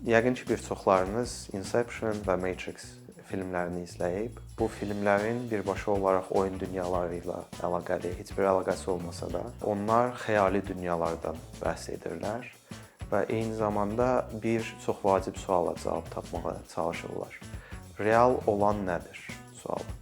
Yəqin ki, bir çoxlarınız Inception və Matrix filmlərini izləyib. Bu filmlərin birbaşa olaraq oyun dünyaları ilə əlaqəli heç bir əlaqəsi olmasa da, onlar xəyali dünyalardan bəhs edirlər və eyni zamanda bir çox vacib suala cavab tapmağa çalışırlar. Real olan nədir sualı.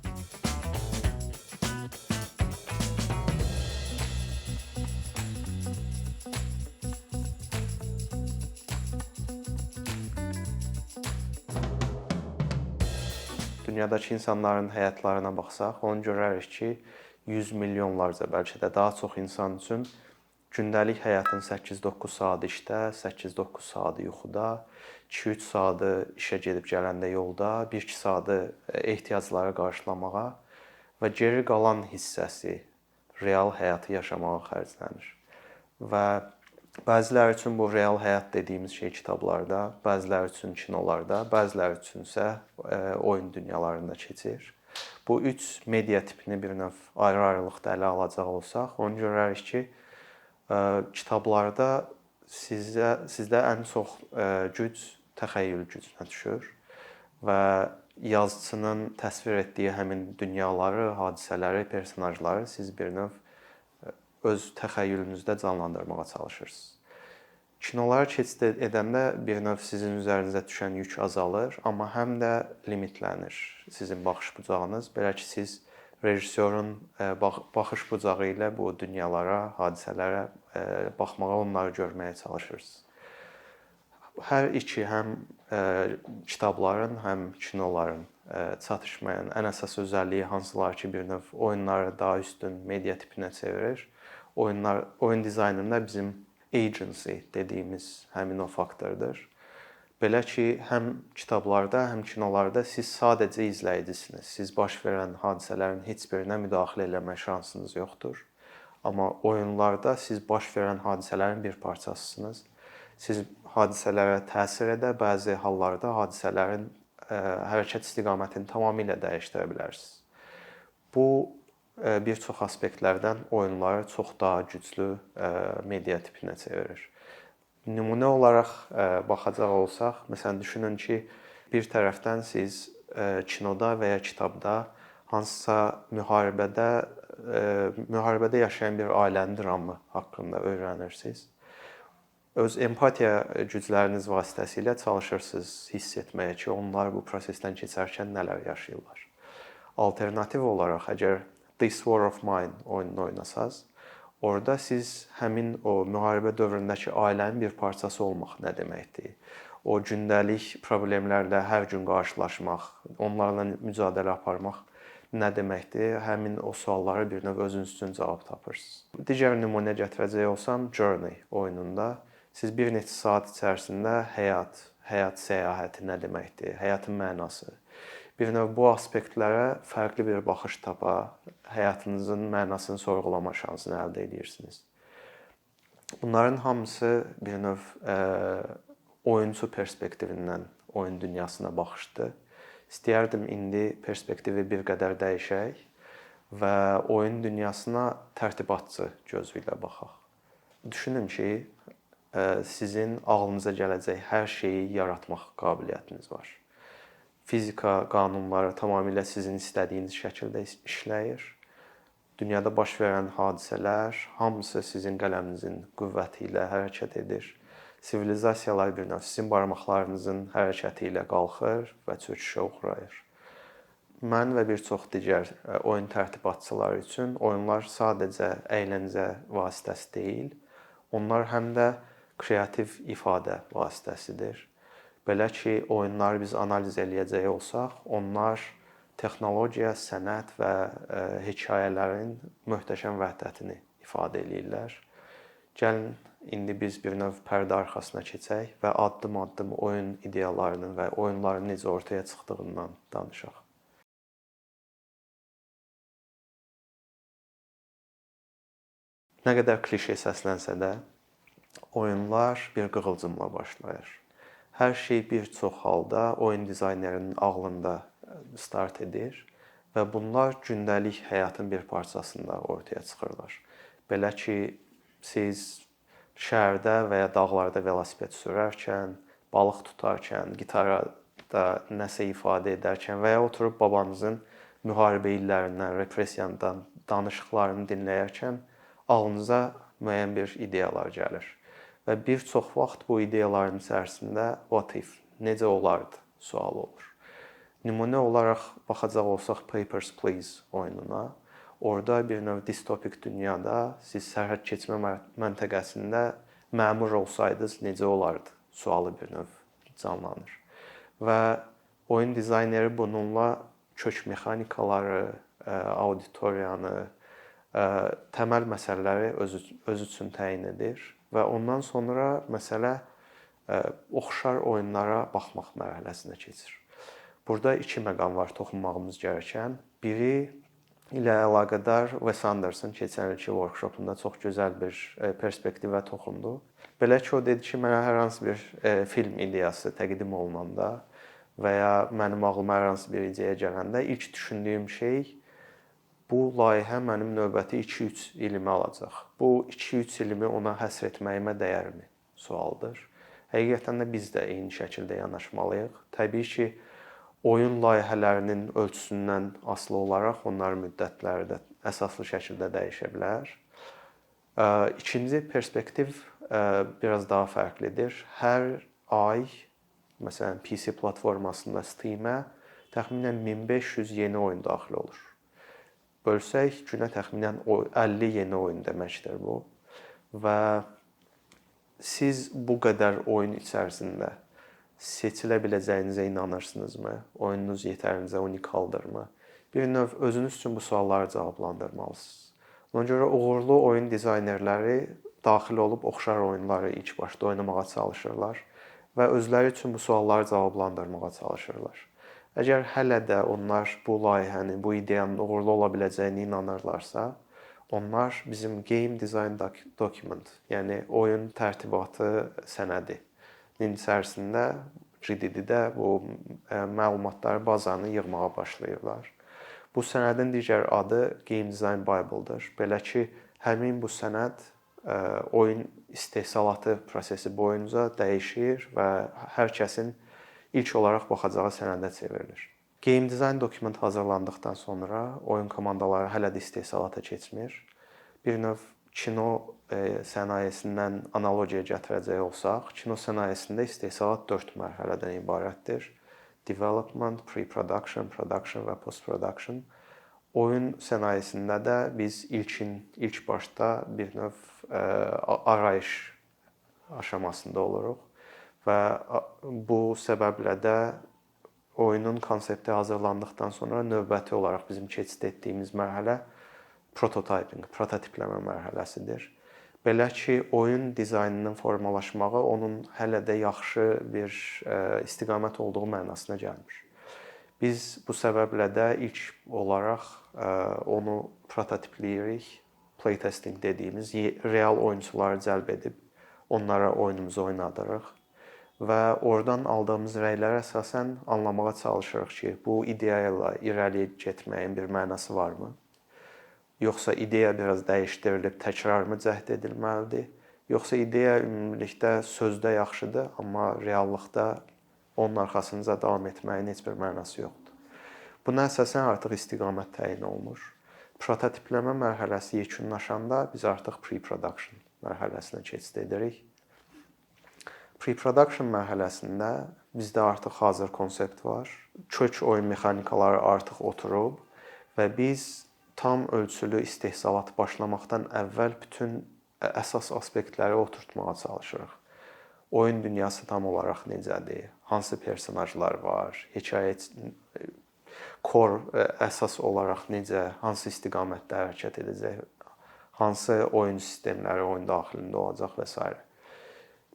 Dünyadakı insanların həyatlarına baxsaq, onu görərik ki, 100 milyonlarca, bəlkə də daha çox insan üçün gündəlik həyatın 8-9 saatı işdə, 8-9 saatı yuxuda, 2-3 saatı işə gedib gələndə yolda, 1-2 saatı ehtiyacları qarşılamağa və geri qalan hissəsi real həyatı yaşamağa xərclənir. Və bəziləri üçün bu real həyat dediyimiz şey kitablarda, bəziləri üçün kinolarda, bəziləri üçün isə oyun dünyalarında keçir. Bu üç media tipini bir növ ayrı-ayrılıqda ələ alacaq olsaq, onu görərik ki, kitablarda sizdə ən çox güc təxəyyül gücünə düşür və yazıçının təsvir etdiyi həmin dünyaları, hadisələri, personajları siz bir növ öz təxəyyülünüzdə canlandırmağa çalışırsınız. Kinolara keçid edəndə bir növ sizin üzərinizə düşən yük azalır, amma həm də limitlənir sizin baxış bucağınız. Belə ki, siz rejissorun baxış bucağı ilə bu dünyalara, hadisələrə baxmağa, onları görməyə çalışırsınız. Hər iki, həm kitabların, həm kinoların çatışmayan ən əsas özəlliyi hansılar ki, bir növ oyunları daha üstün media tipinə çevirir. Oyun dizaynında bizim agency dediyimiz həmin o faktordur. Belə ki, həm kitablarda, həm kinolarda siz sadəcə izləyicisiniz. Siz baş verən hadisələrin heç birinə müdaxilə eləmə şansınız yoxdur. Amma oyunlarda siz baş verən hadisələrin bir parçasısınız. Siz hadisələrə təsir edə, bəzi hallarda hadisələrin hərəkət istiqamətini tamamilə dəyişdirə bilərsiniz. Bu bir çox aspektlərdən oyunları çox daha güclü media tipinə çevirir. Nümunə olaraq baxacaq olsaq, məsələn düşünün ki, bir tərəfdən siz kinoda və ya kitabda hansısa müharibədə yaşayan bir ailənin dramı haqqında öyrənirsiniz. Öz empatiya gücləriniz vasitəsilə çalışırsınız hiss etməyə ki, onlar bu prosesdən keçərkən nələr yaşayırlar. Alternativ olaraq, əgər This War of Mine oyununu oynasaz, orada siz həmin o müharibə dövründəki ailənin bir parçası olmaq nə deməkdir? O gündəlik problemlərlə hər gün qarşılaşmaq, onlarla mücadilə aparmaq nə deməkdir? Həmin o suallara bir növ özünüz üçün cavab tapırsınız. Digər nümunə gətirəcək olsam, Journey oyununda siz bir neçə saat içərisində həyat səyahəti nə deməkdir, həyatın mənası, bir növ bu aspektlərə fərqli bir baxış tapa, həyatınızın mənasını sorğulama şansını əldə edirsiniz. Bunların hamısı bir növ oyunçu perspektivindən oyun dünyasına baxışdır. İstəyərdim indi perspektivi bir qədər dəyişək və oyun dünyasına tərtibatçı gözü ilə baxaq. Düşünün ki, sizin ağlınıza gələcək hər şeyi yaratmaq qabiliyyətiniz var. Fizika qanunları tamamilə sizin istədiyiniz şəkildə işləyir. Dünyada baş verən hadisələr hamısı sizin qələminizin qüvvəti ilə hərəkət edir. Sivilizasiyalar bir növ sizin barmaqlarınızın hərəkəti ilə qalxır və çöküşə uğrayır. Mən və bir çox digər oyun tərtibatçıları üçün oyunlar sadəcə əyləncə vasitəsi deyil, onlar həm də kreativ ifadə vasitəsidir. Belə ki, oyunları biz analiz eləyəcək olsaq, onlar texnologiya, sənət və hekayələrin möhtəşəm vəhdətini ifadə eləyirlər. Gəlin indi biz bir növ pərdə arxasına keçək və addım-addım oyun ideyalarının və oyunların necə ortaya çıxdığından danışaq. Nə qədər klişe səslənsə də, oyunlar bir qığılcımla başlayır. Hər şey bir çox halda oyun dizaynerinin ağlında start edir və bunlar gündəlik həyatın bir parçasında ortaya çıxırlar. Belə ki, siz şəhərdə və ya dağlarda velosiped sürərkən, balıq tutarkən, gitara da nəsə ifadə edərkən və ya oturub babanızın müharibə illərindən, repressiyadan danışıqlarını dinləyərkən ağlınıza müəyyən bir ideyalar gəlir. Və bir çox vaxt bu ideyaların içərisində what if, necə olardı sualı olur. Nümunə olaraq baxacaq olsaq Papers, Please oyununa, orada bir növ distopik dünyada siz sərhəd keçmə məntəqəsində məmur olsaydınız necə olardı sualı bir növ canlanır. Və oyun dizayneri bununla kök mexanikaları, auditoriyanı, təməl məsələləri özü üçün təyin edir və ondan sonra məsələ oxşar oyunlara baxmaq mərhələsinə keçir. Burada iki məqam var toxunmağımız gərəkən. Biri ilə əlaqədar Wes Anderson keçən ilki workshopunda çox gözəl bir perspektivə toxundu. Belə ki, o dedi ki, mənə hər hansı bir film ideyası təqdim olunanda və ya mənim ağlıma hər hansı bir ideya gələndə ilk düşündüyüm şey bu layihə mənim növbəti 2-3 ilimi alacaq. Bu 2-3 ilimi ona həsr etməyimə dəyərmi sualdır. Həqiqətən də biz də eyni şəkildə yanaşmalıyıq. Təbii ki, oyun layihələrinin ölçüsündən asılı olaraq onların müddətləri də əsaslı şəkildə dəyişə bilər. İkinci perspektiv biraz daha fərqlidir. Hər ay, məsələn, PC platformasında Steam-ə təxminən 1500 yeni oyun daxil olur. Bölsək, günə təxminən 50 yeni oyun deməkdir bu. Və siz bu qədər oyun içərisində seçilə biləcəyinizə inanırsınızmı? Oyununuz yetərincə unikaldırmı? Bir növ özünüz üçün bu sualları cavablandırmalısınız. Ona görə uğurlu oyun dizaynerləri daxil olub oxşar oyunları ilk başda oynamağa çalışırlar və özləri üçün bu sualları cavablandırmağa çalışırlar. Əgər hələ də onlar bu layihənin, bu ideyanın uğurlu ola biləcəyinə inanırlarsa, onlar bizim Game Design Document, yəni oyun tərtibatı sənədinin içərisində GDD-də bu məlumatları, bazanı yığmağa başlayırlar. Bu sənədin digər adı Game Design Bible-dır. Belə ki, həmin bu sənəd oyun istehsalatı prosesi boyunca dəyişir və hər kəsin ilk olaraq baxacağı sənədə çevrilir. Game Design Document hazırlandıqdan sonra oyun komandaları hələ də istehsalata keçmir. Bir növ kino sənayesindən analogiya gətirəcək olsaq, kino sənayesində istehsalat 4 mərhələdən ibarətdir. Development, pre-production, production və post-production. Oyun sənayesində də biz ilk başda bir növ arayış aşamasında oluruq və bu səbəblə də oyunun konsepti hazırlandıqdan sonra növbəti olaraq bizim keçid etdiyimiz mərhələ prototyping, prototipləmə mərhələsidir. Belə ki, oyun dizaynının formalaşmağı onun hələ də yaxşı bir istiqamət olduğu mənasına gəlmir. Biz bu səbəblə də ilk olaraq onu prototipləyirik, playtesting dediyimiz real oyunçuları cəlb edib onlara oyunumuzu oynadırıq və oradan aldığımız rəylərə əsasən anlamağa çalışırıq ki, bu ideya ilə irəli getməyin bir mənası varmı? Yoxsa ideya biraz dəyişdirilib təkrarmı cəhd edilməlidir? Yoxsa ideya ümumilikdə sözdə yaxşıdır, amma reallıqda onun arxasınca davam etməyin heç bir mənası yoxdur. Buna əsasən artıq istiqamət təyin olunur. Prototipləmə mərhələsi yekunlaşanda biz artıq pre-production mərhələsinə keçid edirik. Pre-production mərhələsində bizdə artıq hazır konsept var. Kök oyun mexanikaları artıq oturub və biz tam ölçülü istehsalat başlamaqdan əvvəl bütün əsas aspektləri oturtmağa çalışırıq. Oyun dünyası tam olaraq necədir? Hansı personajlar var? Hekayə core əsas olaraq necə, hansı istiqamətdə hərəkət edəcək? Hansı oyun sistemləri oyun daxilində olacaq və s.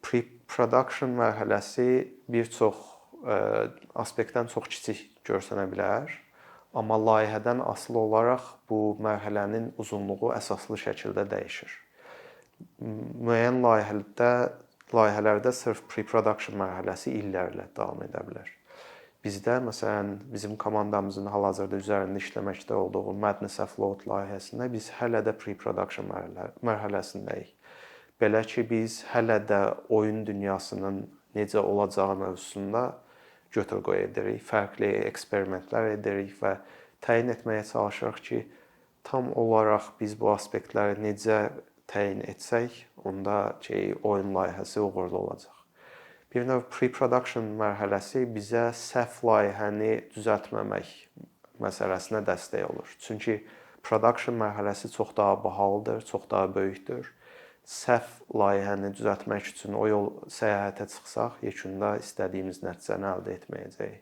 Pre-production mərhələsi bir çox aspektdən çox kiçik görsənə bilər. Amma layihədən asılı olaraq bu mərhələnin uzunluğu əsaslı şəkildə dəyişir. Müəyyən layihələrdə sırf pre-production mərhələsi illərlə davam edə bilər. Bizdə, məsələn, bizim komandamızın hal-hazırda üzərində işləməkdə olduğu Madness Afloat layihəsində biz hələ də pre-production mərhələsindəyik. Belə ki, biz hələ də oyun dünyasının necə olacağı mövzusunda götür-qoy edirik, fərqli eksperimentlər edirik və təyin etməyə çalışırıq ki, tam olaraq biz bu aspektləri necə təyin etsək, onda ki, oyun layihəsi uğurlu olacaq. Bir növ pre-production mərhələsi bizə səhv layihəni düzəltməmək məsələsinə dəstək olur. Çünki production mərhələsi çox daha bahalıdır, çox daha böyükdür. Səhv layihəni düzəltmək üçün o yol səyahətə çıxsaq, yekunda istədiyimiz nəticəni əldə etməyəcəyik.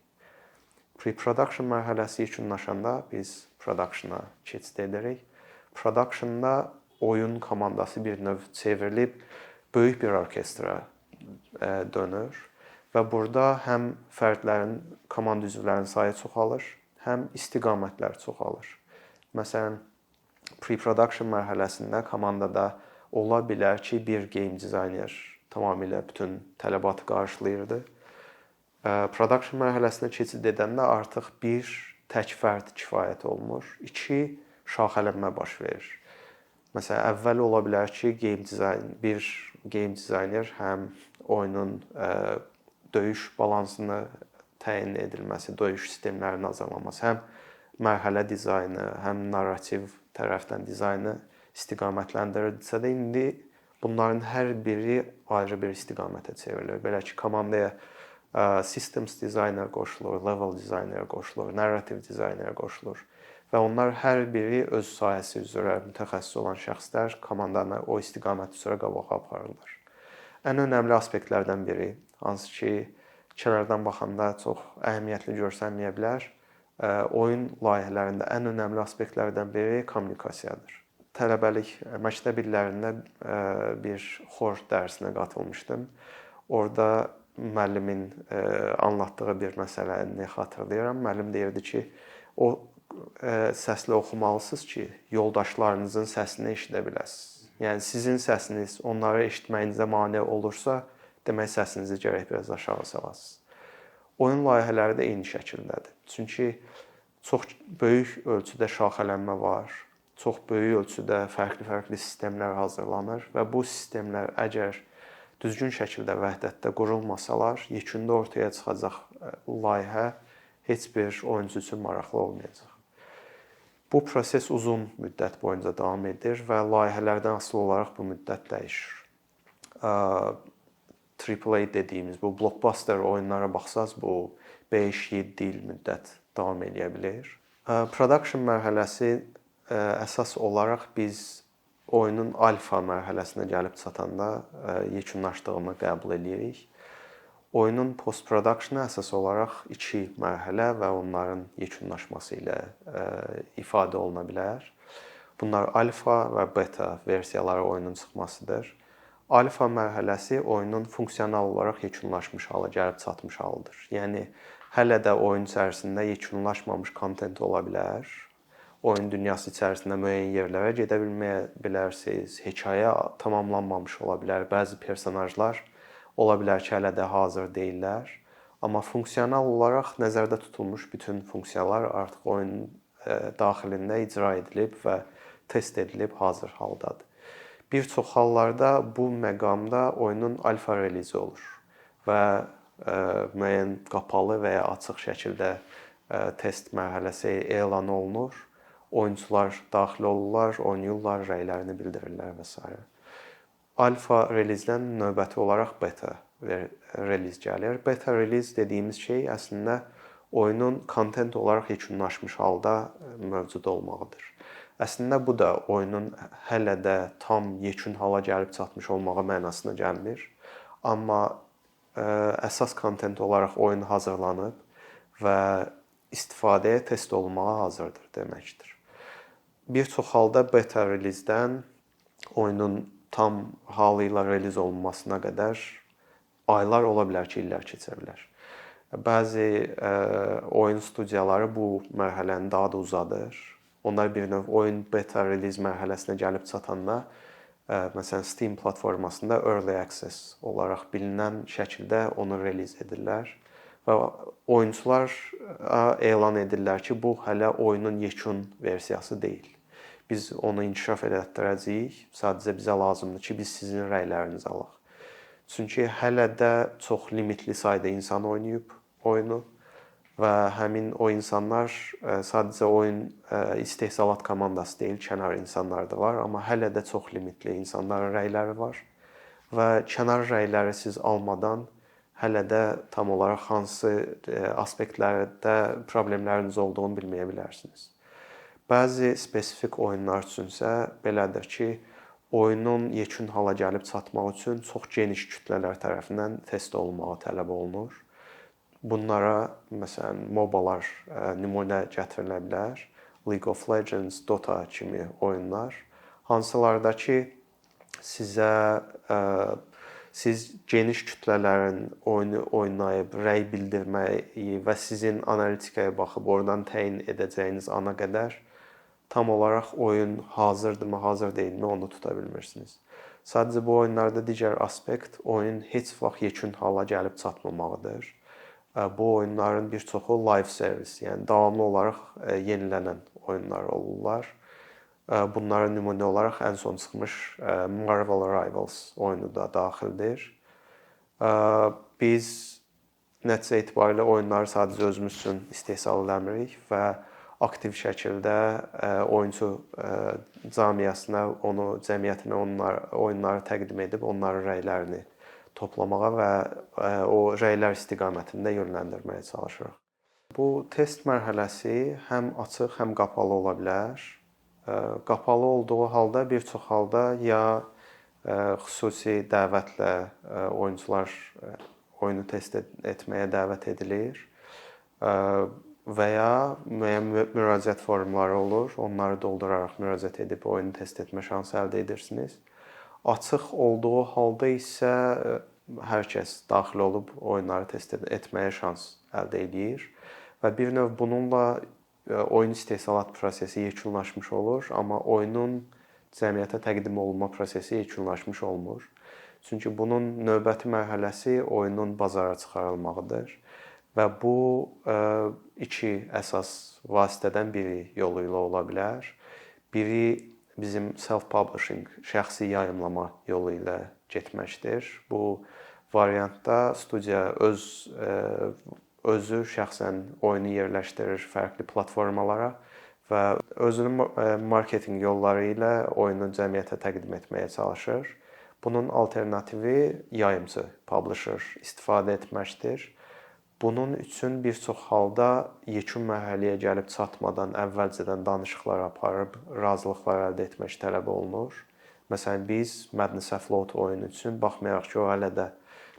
Pre-production mərhələsi yekunlaşanda biz production-a keçid edirik. Production-da oyun komandası bir növ çevrilib böyük bir orkestra dönür və burada həm fərdlərin, komanda üzvlərinin sayı çoxalır, həm istiqamətlər çoxalır. Məsələn, pre-production mərhələsində komandada ola bilər ki, bir game designer tamamilə bütün tələbatı qarşılayırdı. Production mərhələsinə keçid edəndə artıq bir tək fərd kifayət olmur. İki şaxələnmə baş verir. Məsələn, əvvəl ola bilər ki, bir game designer həm oyunun döyüş balansını təyin edilməsi, döyüş sistemlərinin hazırlanması, həm mərhələ dizaynı, həm narrativ tərəfdən dizaynı istiqamətləndirirdisə də indi bunların hər biri ayrı bir istiqamətə çevrilir. Belə ki, komandaya systems designer qoşulur, level designer qoşulur, narrative designer qoşulur və onlar hər biri öz sahəsi üzrə mütəxəssis olan şəxslər komandanı o istiqamət üzrə qabağa aparırlar. Ən önəmli aspektlərdən biri, hansı ki, kənardan baxanda çox əhəmiyyətli görsənməyə bilər, oyun layihələrində ən önəmli aspektlərdən biri kommunikasiyadır. Tələbəlik məktəb illərində bir xor dərsinə qatılmışdım. Orada müəllimin anlatdığı bir məsələni xatırlayıram. Müəllim deyirdi ki, o səslə oxumalısınız ki, yoldaşlarınızın səsini eşidə biləsiniz. Yəni sizin səsiniz onları eşitməyinizə mane olursa, demək səsinizi gərək biraz aşağı salasınız. Oyun layihələri də eyni şəkildədir. Çünki çox böyük ölçüdə şaxələnmə var. Çox böyük ölçüdə fərqli-fərqli sistemlər hazırlanır və bu sistemlər əgər düzgün şəkildə vəhdətdə qurulmasalar, yekunda ortaya çıxacaq layihə heç bir oyuncu üçün maraqlı olmayacaq. Bu proses uzun müddət boyunca davam edir və layihələrdən asılı olaraq bu müddət dəyişir. AAA dediyimiz bu blockbuster oyunlara baxsaz, bu 5-7 il müddət davam eləyə bilər. Production mərhələsi əsas olaraq biz oyunun alfa mərhələsinə gəlib çatanda yekunlaşdığını qəbul eləyirik. Oyunun post-production-ı əsas olaraq iki mərhələ və onların yekunlaşması ilə ifadə oluna bilər. Bunlar alfa və beta versiyaları oyunun çıxmasıdır. Alfa mərhələsi oyunun funksional olaraq yekunlaşmış hala gəlib çatmış halıdır. Yəni hələ də oyun içərisində yekunlaşmamış kontent ola bilər. Oyun dünyası içərisində müəyyən yerlərə gedə bilməyə bilərsiniz. Hekayə tamamlanmamış ola bilər. Bəzi personajlar ola bilər ki, hələ də hazır deyillər. Amma funksional olaraq nəzərdə tutulmuş bütün funksiyalar artıq oyunun daxilində icra edilib və test edilib hazır haldadır. Bir çox hallarda bu məqamda oyunun alfa relizi olur və müəyyən qapalı və ya açıq şəkildə test mərhələsi elan olunur. Oyunçular daxil olurlar, oynayırlar, rəylərini bildirirlər və sairə. Alfa relizdən növbəti olaraq beta reliz gəlir. Beta reliz dediyimiz şey əslində oyunun kontent olaraq yekunlaşmış halda mövcud olmağıdır. Əslində bu da oyunun hələ də tam yekun hala gəlib çatmış olmağı mənasına gəlmir. Amma əsas kontent olaraq oyun hazırlanıb və istifadəyə test olunmağa hazırdır deməkdir. Bir çox halda beta relizdən oyunun tam halı ilə reliz olunmasına qədər aylar ola bilər ki, illər keçə bilər. Bəzi oyun studiyaları bu mərhələni daha da uzadır. Onlar bir növ oyun beta reliz mərhələsinə gəlib çatanda, məsələn Steam platformasında early access olaraq bilinən şəkildə onu reliz edirlər və oyunçular elan edirlər ki, bu hələ oyunun yekun versiyası deyil. Biz onu inkişaf elətdirəcəyik. Sadəcə bizə lazımdır ki, biz sizin rəylərinizi alaq. Çünki hələ də çox limitli sayda insan oynayıb oyunu və həmin o insanlar sadəcə oyun istehsalat komandası deyil, kənar insanlar da var, amma hələ də çox limitli insanların rəyləri var və kənar rəyləri siz almadan hələ də tam olaraq hansı aspektlərdə problemləriniz olduğunu bilməyə bilərsiniz. Bəzi spesifik oyunlar üçünsə belədir ki, oyunun yekun hala gəlib çatmaq üçün çox geniş kütlələr tərəfindən test olunmağı tələb olunur. Bunlara məsələn MOBA-lar nümunə gətirilə bilər. League of Legends, Dota kimi oyunlar, hansılarda ki sizə siz geniş kütlələrin oyunu oynayıb rəy bildirməyi və sizin analitikaya baxıb oradan təyin edəcəyiniz ana qədər tam olaraq oyun hazırdırmı, hazır deyilmi onu tuta bilmirsiniz. Sadəcə bu oyunlarda digər aspekt oyun heç vaxt yekun hala gəlib çatmamağıdır. Bu oyunların bir çoxu live service, yəni davamlı olaraq yenilənən oyunlar olurlar. Bunlara nümunə olaraq ən son çıxmış Marvel Rivals oyunu da daxildir. Biz nəticə etibarilə oyunları sadəcə özümüz üçün istehsal eləmirik və aktiv şəkildə oyunçu cəmiyyətinə, onu cəmiyyətinə onlar oyunları təqdim edib onların rəylərini toplamağa və o rəylər istiqamətində yönləndirməyə çalışırıq. Bu test mərhələsi həm açıq, həm qapalı ola bilər. Qapalı olduğu halda bir çox halda ya xüsusi dəvətlə oyunçular oyunu test etməyə dəvət edilir və ya müəyyən müraciət formları olur. Onları dolduraraq müraciət edib oyunu test etmə şansı əldə edirsiniz. Açıq olduğu halda isə hər kəs daxil olub oyunları test etməyə şans əldə eləyir və bir növ bununla oyun istehsalat prosesi yekunlaşmış olur, amma oyunun cəmiyyətə təqdim olunma prosesi yekunlaşmış olmur. Çünki bunun növbəti mərhələsi oyunun bazara çıxarılmağıdır və bu iki əsas vasitədən biri yolu ilə ola bilər. Biri bizim self-publishing, şəxsi yayımlama yolu ilə getməkdir. Bu variantda studiya özü şəxsən oyunu yerləşdirir fərqli platformalara və özünün marketinq yolları ilə oyunu cəmiyyətə təqdim etməyə çalışır. Bunun alternativi yayımçı, publisher istifadə etməkdir. Bunun üçün bir çox halda yekun mərhələyə gəlib çatmadan əvvəlcədən danışıqlar aparıb razılıqlar əldə etmək tələb olunur. Məsələn, biz Madness Afloat oyunu üçün baxmayaraq ki, o hələ də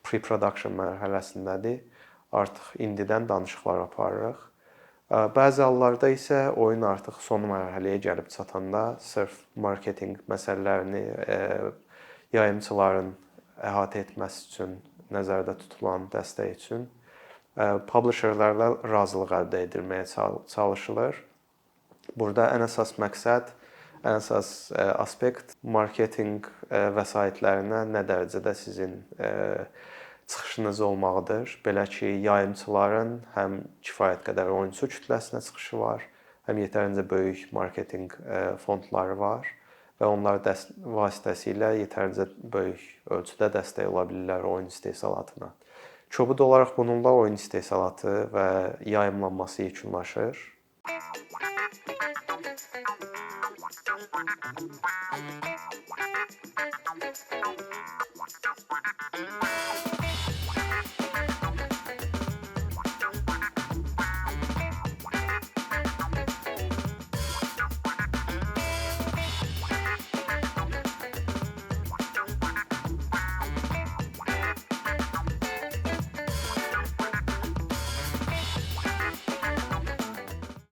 pre-production mərhələsindədir, artıq indidən danışıqlar aparırıq. Bəzi hallarda isə oyun artıq son mərhələyə gəlib çatanda sırf marketinq məsələlərini yayımçıların əhatə etməsi üçün nəzərdə tutulan dəstək üçün publisherlərlə razılıq əldə edilməyə çalışılır. Burada ən əsas məqsəd, ən əsas aspekt marketinq vəsaitlərinə nə dərəcədə sizin çıxışınız olmağıdır. Belə ki, yayımçıların həm kifayət qədər oyunçu kütləsinə çıxışı var, həm yetərincə böyük marketinq fondları var və onlar vasitəsilə yetərincə böyük ölçüdə dəstək ola bilirlər oyun istehsalatına. Kobud olaraq bununla oyun istehsalatı və yayımlanması yekunlaşır.